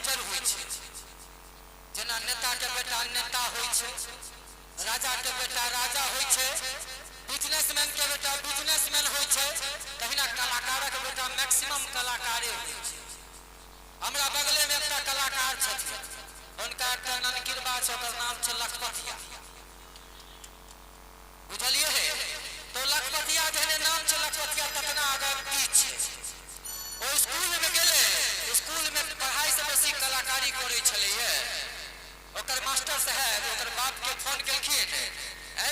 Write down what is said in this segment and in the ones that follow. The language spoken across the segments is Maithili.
उज्जर होइ छै। जेना नेताके बेटा नेता होइ छै, राजाके बेटा राजा होइ छै, बिजनेसमैनके बेटा बिजनेसमैन होइ छै, तहिना कलाकारक बेटा मैक्सिमम कलाकारे होइ छै। हमरा बगलेमे एकटा कलाकार छथिन, हुनका एकटा ननकिरबा छै, ओकर नाम छै लखपतिया। बुझलियै हे? तो लखपतिया जेहने नाम छै लखपतिया, ततना अगत्ती छै। ओ स्कूलमे गेलै, स्कूलमे पढ़ाइसँ बेसी कलाकारी करै छलैए। ओकर मास्टर साहेब ओकर बापके फोन केलखिन, ए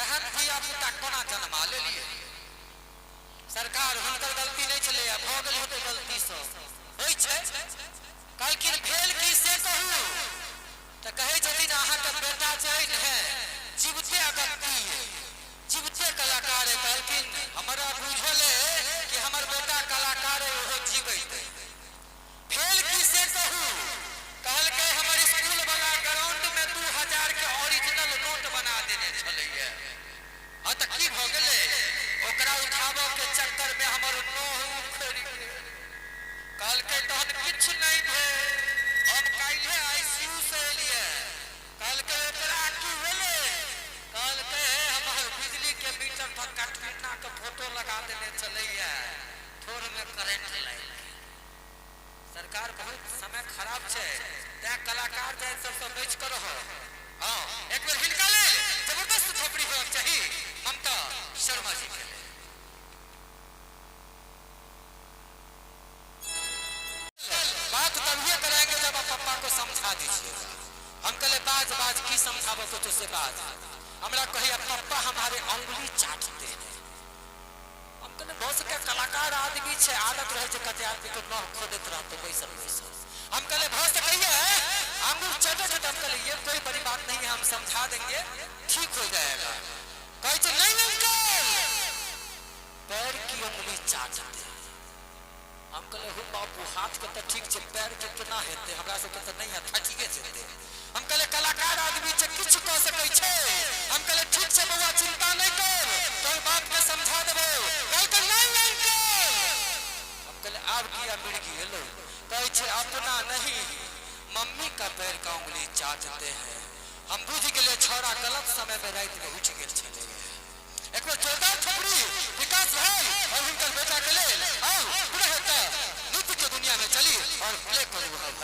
एहन धिया पुता कोना जन्मा लेलियै? सरकार, हुनकर गलती नहि छलैए, भऽ गेल हेतै गलतीसँ, होइ छै। कहलखिन, भेल की से कहू। तऽ कहै छथिन, अहाँके बेटा जे अइ ने, जीवते अगत्ती अइ, जीवते कलाकार अइ। कहलखिन, हमरा बुझल अइ कि हमर बेटा कलाकार अइ, ओहो जीवैत अइ। भेल की से कहू। कहलकै, हमर स्कूल वाला ग्राउंड में 2000 के ओरिजिनल नोट बना देने छलैया। हँ, तऽ की भऽ गेलै? ओकरा उठाबऽ के चक्कर में हमर नोह उखड़ि गेल। कहलकै, तहन किछु नहि भेल, हम काल्हे आईसीयू से एलियै। कहलकै, ओकरा की भेलै? कहलकै, हमर बिजली के मीटर पर कटरीना के फोटो लगा देने छलैया, ठोर में करेंट लागि गेल। सरकार, बहुत समय खराब छै, तैं कलाकार जाति सबसँ बचि कऽ रहब। हँ, एक बेर हिनका लेल जबरदस्त थोपड़ी होयक चाही, ममता शर्मा जी के लेल। बात तभिए कराएंगे जब आप पप्पा को समझा दीजिएगा। हम कहले, बाज बाज, की समझाबो को से बाज। हमरा कहिया, पप्पा हमारे अंगुली चाटते हैं। हम कहले, बहुत सके कलाकार आदमी छै, आदत रहे छै कते आदमी के नह खोदैत रहतो बैसल बैसल। हम कहले, भऽ सकैया अंगूर चटत है। हम कहले, ये कोई बड़ी बात नहीं है, हम समझा देंगे, ठीक हो जाएगा। कहै छै, नहीं अंकल, पैर की उंगली चाटते हैं। हम कहले, हो बाबू, हाथ के तऽ ठीक छै, पैर के केना हेतै? हमरा सबके तऽ नहि हैत, फाटिए जेतै। हम कहले, कलाकार आदमी छै, किछु कऽ सकै छै। हम कहले, ठीक छै बौआ, चिंता नहि कर, तोहर बाप के समझा देबो। कहलकै, नहीं अंकल। हम कहले, आब किया मिर्गी एलो? कहै छै, अपना नहीं, मम्मी का पैर का उंगली चाटते हैं। हम बुझि गेलियै, छौड़ा गलत समय में राति में उठि गेल छलैया। एक बेर जोरदार थोपड़ी विकास भाई और हुनकर बेटा के लेल। आउ, पुनः एकटा नृत्य के दुनिया में चली और प्ले करू।